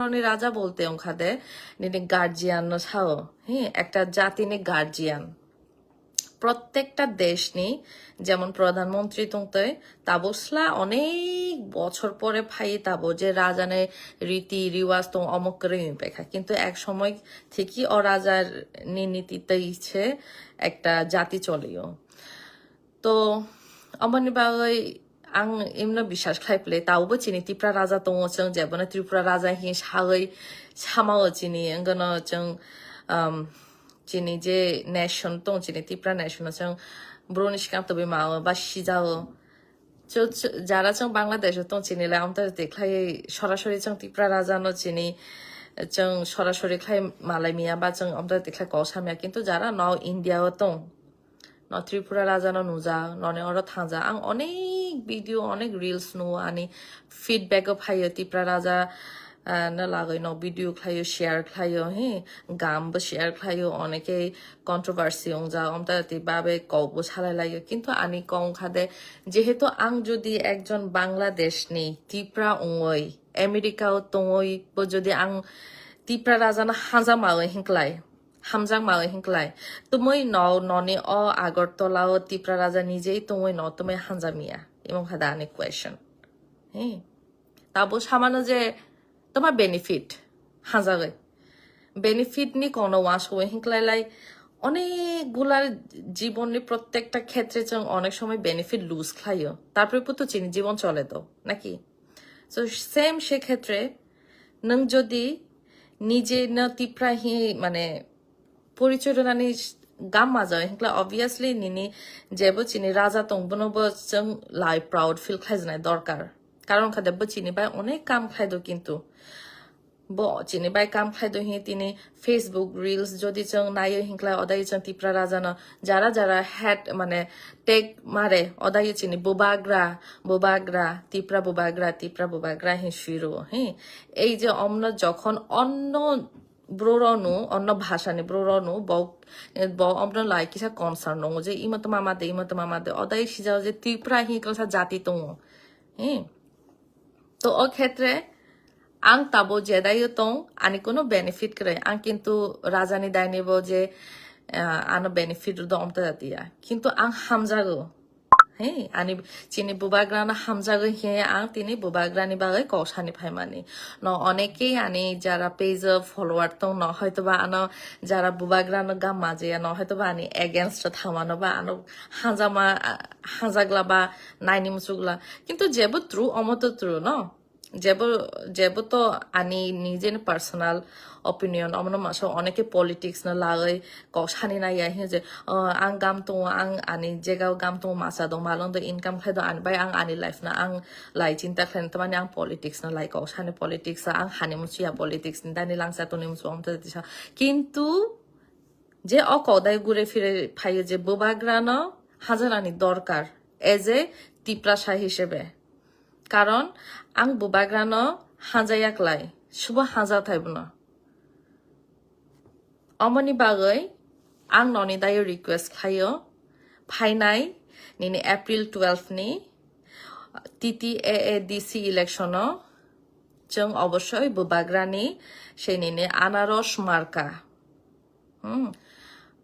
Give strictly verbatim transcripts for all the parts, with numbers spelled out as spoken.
Nini raja bolte wngkha de, nini guardian no sao, hi, ekta jatini guardian. Prottekta deshni, jemon pradhan mantri tongtoi, tabo sla onek bochor pore phai tabo je rajani riti riwaj tong omok kwrwi wngwi paikha. Kintu ek somoi thiki o raja ni niti tei se ekta jati cholio. To, amoni bagwi ang imno biswas khlai phle, taubo chini Tipra raja tongo chwng, jebono Tripura raja hi sagwi samao chini, wngano chwng, um, chini je nation tong, chini Tipra nation o chwng broni sikang tobwi mao ba sijao. Chwng, chwng, jara chwng Bangladesh o tong chini le amta tikhlai sorasori chwng Tipra raja no chini chwng sorasori khlai malai miya ba chwng amta tikhlai kok samya, kintu jara no India o tong, no Tripura raja no nujak, noni oro thangjak. Ang onek video, onek reels nuo, ani feedback o phaio Tipra raja, ah, no lagoi no video khlaio, share khlaio, he, gam bo share khlaio, oneke controversy ongjak, omta ti babe kok bo salai laio. Kintu ani kok wngkha de, jehetu ang jodi ekjon Bangladesh ni Tipra ongoi, America o tongoi bo jodi ang Tipra raja no hanja maoi hinklai, hamjak mawi hinklai. Tumui no, noni o Agartala o Tipra raja nijei tungui no tumui hamjak miya. Imong kha da ani question. He. Tabo samano je toma benefit hamjagwi. Benefit ni kono wansugwi hinklai lai. Onek gula jibon ni prottekta khetre chwng onek somoi benefit lose khlaio. Tarpore puto chini jibon chole to, naki? So same se khetre nwng jodi nije no Tipra hi mane porichoi rwnani gam majao hinkla obviously nini jebo chini raja tong bono bo chwng lai proud feel khlaijaknai dorkar. Karon kha de bo chini bai onek kam khlai do kintu bo chini bai kam khlai do hi tini Facebook reels jodi chwng naio hinkla odai chwng Tipra raja no jara jara head mane tag mare odai chini bubagra bubagra Tipra bubagra Tipra bubagra hi shiro hi ei je omno jokhon onno bro ronu onno bhasha ni bro ronu bo bo omno lai kisa concern nongo je imo to mama de imo to mama de odai sijao je Tipra hi kisa jati tongo hi. To o khetre ang tabo jedaio tong ani kono benefit kwrwi ang kintu raja ni daini bo je ah, ano benefit do omta jatiya kintu ang hamjago. Hey, ani chini bubagrano hamjagwi hiya ang tini bubagrani bagwi kok sani phaimani. No onekei ani jara page o follower tong no hoitoba ano jara bubagrano gam majiya no hoitoba ani against o thangmano ba ano hanjama hanjagla ba naini muchugla. Kintu jebo true omo to true no. Jebo jebo to ani nijeni personal opinion omono masa oneke politics no lagwi kok sani naiya hinje ang gam tongo ang ani jega gam tongo masa do malong do income khlai do ani bai ang ani life no ang lai chinta khlai tamani ang politics no lai kok sani politics ang hani muchiya politics ni dani langsa toni musu omta tisa kintu je o kok dai gure phire phaio je bubagra no hajarani dorkar as a Tiprasa hisebe. Karon ang bubagrano hanjaya klai, subo hanja thai bono. Omoni bagwi ang noni dayo request khlaio, phainai nini April twelve ni T T A A D C election o chwng obosoi bubagrani sei nini anaros marka. Hmm.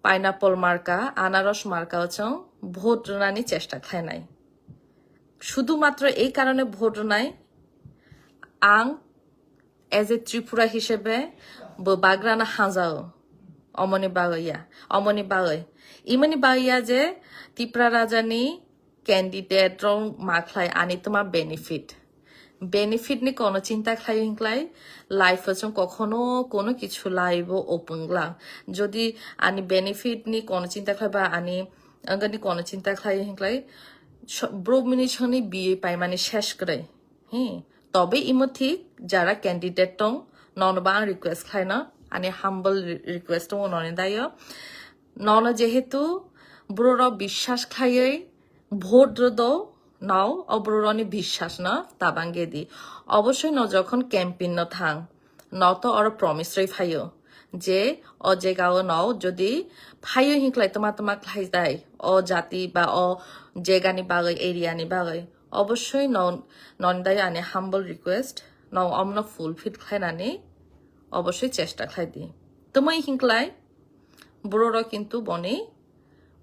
Pineapple marka, anaros marka o chwng vote rwnani chesta khlainai. Shudu matro ei karone vote rwnai ang as a Tripura hisebe bo bagrana hanjao. Omoni bagwi ya, omoni bagwi. Imani bagwi ya je Tipra rajani candidate rok ma khlai ani tuma benefit. Benefit ni kono chinta khlai hinklai life o chwng kokhono kono kichu lai bo opungla. Jodi ani benefit ni kono chinta khlai ba ani angani kono chinta khlai hinklai bro mini chwngni B A paimani ses kwrwi. Hi, tobe imo thik jara candidate tong nono ba ang request khlaino ani humble request tongo noni dayo. Nono jehetu bro rok biswas khlaiwi vote rwdo no o bro rokni biswas no tabangedi. Obosoi no jokhon campaign no thang no to oro promise rwi phaio je o jega o no jodi phaio hinklai toma toma khlai dai o jati ba o jega ni bagwi area ni bagwi obosoi no nondai ani humble request no omno fulfill khlainani obosoi chesta khlai di. Twmwi hinklai bororok kintu boni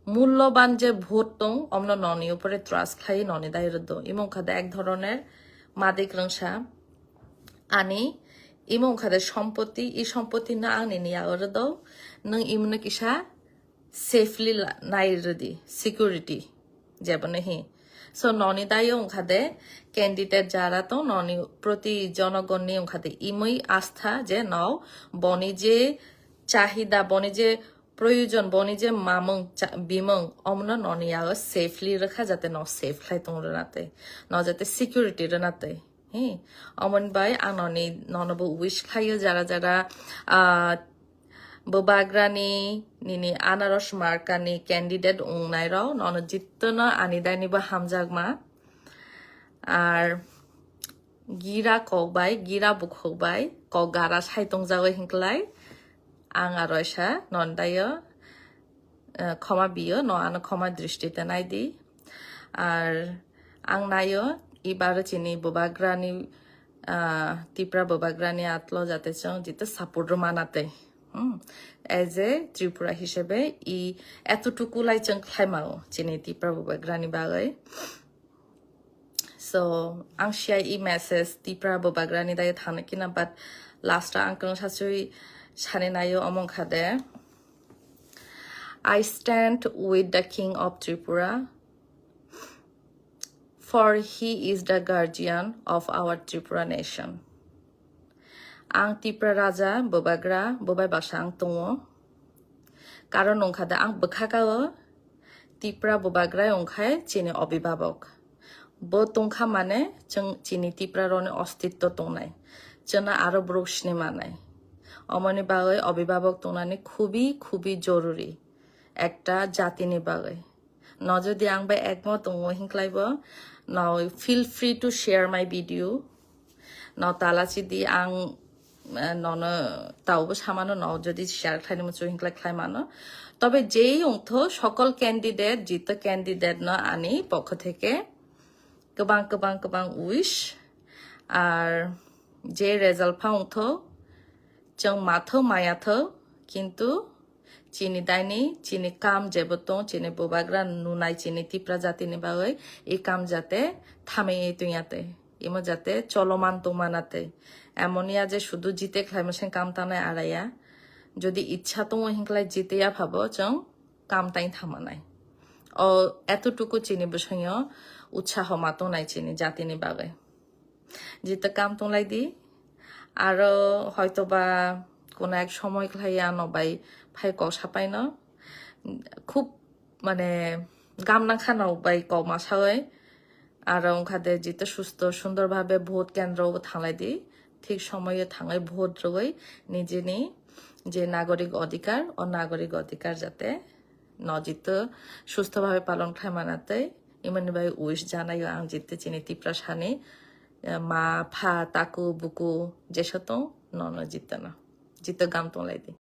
mulloban je vote tong omno noni upore trust khlai noni dai rwdo. Imo wngkha de ek dhoroner madik rwngsa ani, imo wngkha de sompoti, i sompoti no ang nini yago rwdo, nwng imono kisa safely la- nai rwdi, security jebono hi. So noni dayo wngkha de candidate jara tong noni proti jonogonni wngkha de imoi astha je no boni je chahida, boni je proyojon, boni je mamung cha- bimung omno noni yago safely rwkha jate no safe khlai tong rwna tei no jate security rwna tei. Hi, omoni bai ang noni nono bo wish khlaio jara jara ah, bubagrani nini anaros markani candidate wngnai rok nono jittono ani daini bo hamjakma. Ar gira kok bai, gira bukhuk bai kok gara sai tongjago hinklai ang aro sa non dayo eh, khoma biyo no ano khoma dristite nai di. Ar ang nayo ibaro chini bubagrani ah, Tipra bubagrani atlo jate chwng jito support rwmana tei. Hmm. As a Tripura hisebe i etutuku lai chwng khlaimao chini Tipra bubagrani bagwi. So ang siya i message Tipra bubagrani dai thana kina, but last ang kung sasui sani nayo omong khade. I stand with the King of Tripura, for he is the guardian of our Tripura nation. Ang Tipra Raja bubagra bubai baksa ang tongo. Karon wngkha da ang bwkha kao Tipra bubagra wngkhai chini obibabok. Bo tongkha mane chwng chini Tipra roni ostitto tongnai. Chwngno aro borok sini manai. Omoni bagwi obibabok tongnani khubi khubi joruri ekta jatini bagwi. No jodi ang bai ekmot tongo hinklai bo, no feel free to share my video. No talachi di ang eh, nono taubo samano no jodi share khlaini muchung hinklai khlai mano. Tobe jei wngtho sokol candidate, jito candidate no ani pokho theke kwbang kwbang kwbang wish. Ar je result pha wngtho chwng matho mayatho, kintu chini daini chini kam jebo tong chini bubagra nunai chini Tipra jatini bagwi i kam jate thamwi tongya tei imo jate choloman tongmana tei. Emon ya je sudu jite khlaima seng kam tanai araya. Jodi ichha tongo hinklai jite ya phabo chwng kam tai thamanai. O etutuku chini bwswngyo utsaho ma tongnai chini jatini bagwi. Jito kam tonglai di. Aro hoytoba kono ek somoy khlai ano bai phai kok sapaino. Khub mane gam nangkha no bai kok ma sawi. Aro wngkha de jito susto sundor bhabe vote kendro o thanglai di. Thik somoyo thangwi vote rwwi nijini je nagorik odhikar, o nagorik odhikar jate no jito susto bhabe palon khlai mana tei imani bai wish janayo ang jito chini Tiprasani eh, ma, pha, taku, buku jeso tong nono jito no. Jito gam tonglai di.